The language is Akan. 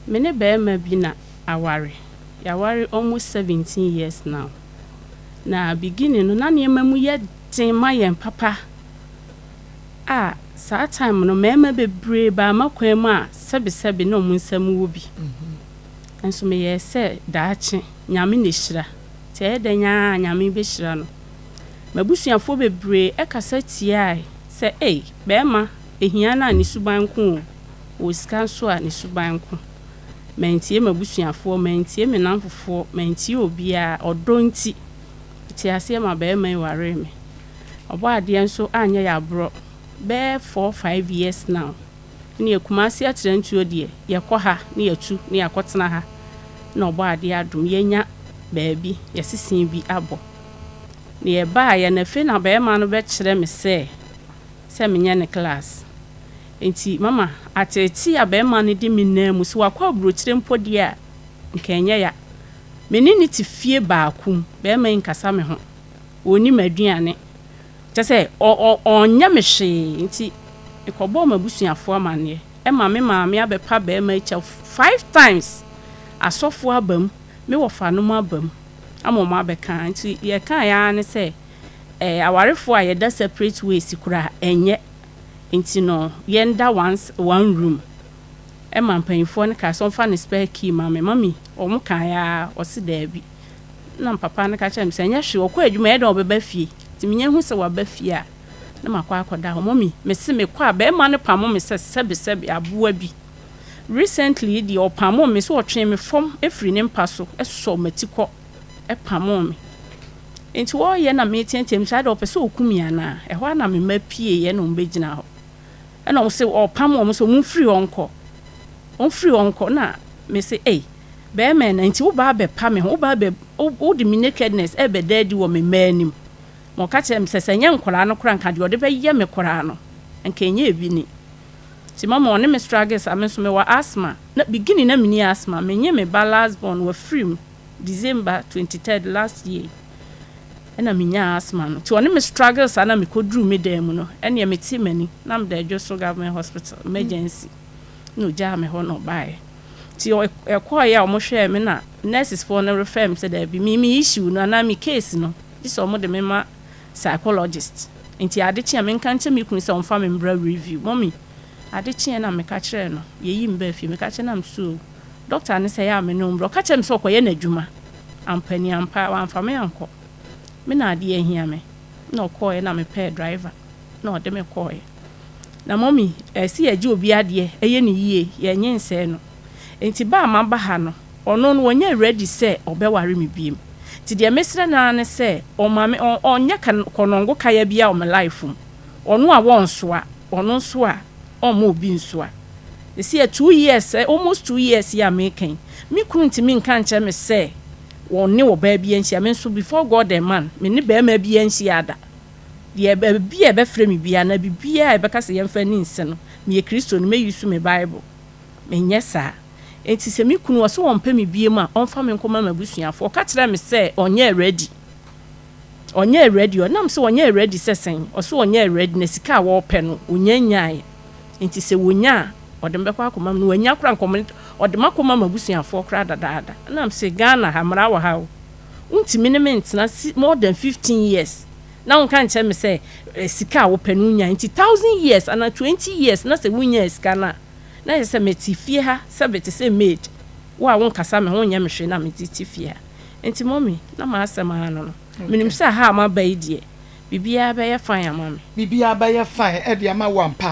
Me ne barima bi na aware. Yɛaware almost 17 years now. Na beginning no, na nneɛma mu yɛ den ma yɛn papa a saa time no mmarima bebree baa m'akwan mu a sɛbesɛbe na wɔn nsam wɔ bi. Nso meyɛɛ sɛ daakye Nyame na ɛhyira. Nti ɛyɛ dɛn ara a Nyame bɛhyira no. M'abusuafoɔ bebree kasa tiae sɛ ei, barima, ɛhia no a ne suban nko o, ɔwɔ sika nso a ne suban nko. Mantie m'abusuafoɔ, mantie me nnamfofoɔ, mantie obiara. Ɔdɔ nti, metee aseɛ ma barima yi waree me. Ɔbɔadeɛ nso anyɛ yɛn aborɔ. Bɛyɛ 4, 5 years now, ɛneɛ Kumasi Atrɛntuo deɛ, yɛkɔ ha na yɛatu na yɛakɔtena ha na Ɔbɔadeɛ adom yɛanya baabi yɛsese bi abɔ. Na yɛbaeɛ no, afei na barima no bɛkyerɛ me sɛ menyɛ ne class. Nti mama ateetee a barima no de me nam mu, sɛ wakɔ aburokyire mpo deɛ a, nka ɛnyɛ ya. Me ne no te fie baako mu, barima yi nkasa me ho. Ɔnni m'aduane. Kyerɛ sɛ ɔnyɛ me hwee nti mekɔbɔɔ m'abusuafoɔ amanneɛ ɛma me maame abɛpa barima yi kyɛw five times. Asɔfoɔ aba mu, me wɔfanom aba mu ama wɔn abɛka. Nti yɛkaeɛ ara ne sɛ awarefoɔ a yɛda separate ways koraa ɛnyɛ. Nti no yɛnda one room. Ɛma mpanyinfoɔ no kaa sɛ ɔmfa ne spare key ma me. Mami wɔn kaeɛ ara ɔse daabi. Na papa no ka kyerɛ me sɛ ɛnyɛ hwee, ɔkɔ adwuma ɛyɛ dɛn ɔbɛba fie. Nti menya hu sɛ waba fie a na makɔ akɔda hɔ. Mami mese mekɔ a barima no pamo me sɛ sɛbesɛbe aboa bi. Recently deɛ ɔpamo me sɛ ɔtwee me fam efiri ne mpa so ɛsɔ m'ati kɔ ɛpamo me. Nti wɔreyɛ na meteatea mu sɛ ade ɔpɛ sɛ ɔkum me anaa. Ɛhɔ ara na me mma pieeɛ na wɔn bɛgyina hɔ. Ɛna wɔn sɛ ɔpam wɔn sɛ wɔn mfiri hɔ nkɔ. Wɔmfiri hɔ nkɔ na mese ei, barima na nti woba abɛpa me ho, woba abɛ wode me nakedness ɛbɛda adi wɔ me mma anim. Ma ɔka kyerɛ me sɛ ɛnyɛ nkwaraa no koraa nka deɛ ɔde bɛyɛ me koraa no, nka ɛnyɛ ebi ni. Nti mama ɔne me struggle saa. Me nso mewɔ asthma. Na beginning na menni asthma. Menye me ba last born wafiri mu December 23rd last year. Ɛna menyaa asthma no. Nti ɔne me struggle saa na mekɔduruu me dan mu no, ɛneɛ metee m'ani na meda Adwoso Government Hospital emergency. Na ogyaa me hɔ na ɔbaeɛ. Nti ɛkɔɔeɛ a wɔhwɛɛ me na nurses foɔ no refer me sɛ daabi, me issue no anaa me case no, gye sɛ wɔde me ma psychologist. Nti ade kye a menka nkyerɛ me kunu sɛ ɔmfa me mbra review. Mummy, ade kyeɛ na meka kyerɛɛ no, yɛyi me baa fie, meka kyerɛ no na mesu o. Doctor ne sɛ ɛyɛ a me ne wo mbra. Ɔka kyerɛ me sɛ ɔkɔyɛ n'adwuma. Ampa ni ampa, wamfa me ankɔ. Me na adeɛ ahia me. Na ɔkɔɔeɛ na mepɛɛ driver na ɔde me kɔɔeɛ. Na mummy, ɛsɛ yɛgye obi adeɛ ɛyɛ ne yie, yɛnye nsɛe no. Nti ba a maba ha no, ɔno no wɔnyɛ ready sɛ ɔbɛware me biem. Nti deɛ mesrɛ no ara ne sɛ ɔma me ɔnyɛ kɔnɔngo kaya biara wɔ me life mu. Ɔno a wɔnsoa, ɔno nso a ɔmma obi nsoa. Ɛsi yɛ 2 years, almost 2 years yi a meka yi, me kunu ntumi nka nkyerɛ me sɛ wɔne ɔbaa bi anhyia. Me nso before God and man, me ne barima bi anhyia da. Deɛ baabi a ɛbɛfrɛ me biara na biribiara a ɛbɛka sɛ yɛmfa ni nse no, meyɛ Kristo no, mɛyi so me Bible. Menyɛ saa. Nti sɛ me kunu ɔsɛ wɔmpɛ me biem a, ɔmfa me nkɔma m'abusuafoɔ. Ɔka kyerɛ me sɛ ɔnyɛ ready. Ɔnyɛ ready. Ɔnam sɛ ɔnyɛ ready sɛ sɛn. Ɔsɛ ɔnyɛ ready na sika a wɔrepɛ no, onya nyaeɛ. Nti sɛ wonya a, ɔde me bɛkɔ akɔma me. Na wanya koraa nkɔmɔ ɔde me akɔma m'abusuafoɔ koraa dadaada. Ɛnam sɛ Ghana ha mmara wɔ ha o. Wontumi ne me ntena si more than 15 years. Na wonka nkyerɛ me sɛ sika a wopɛ no wonya. Nti 1,000 years anaa 20 years na sɛ wonyaa sika no a, na yɛ sɛ mete fie ha sɛ bɛte sɛ maid. Wo a wonkasa me ho wonyɛ me hwee na mete te fie ha. Nti mummy, na m'asɛm ara no. Menim sɛ ha a maba yi deɛ, biribiara bɛyɛ fine ama me. Biribiara bɛyɛ fine ɛde ama wo ampa.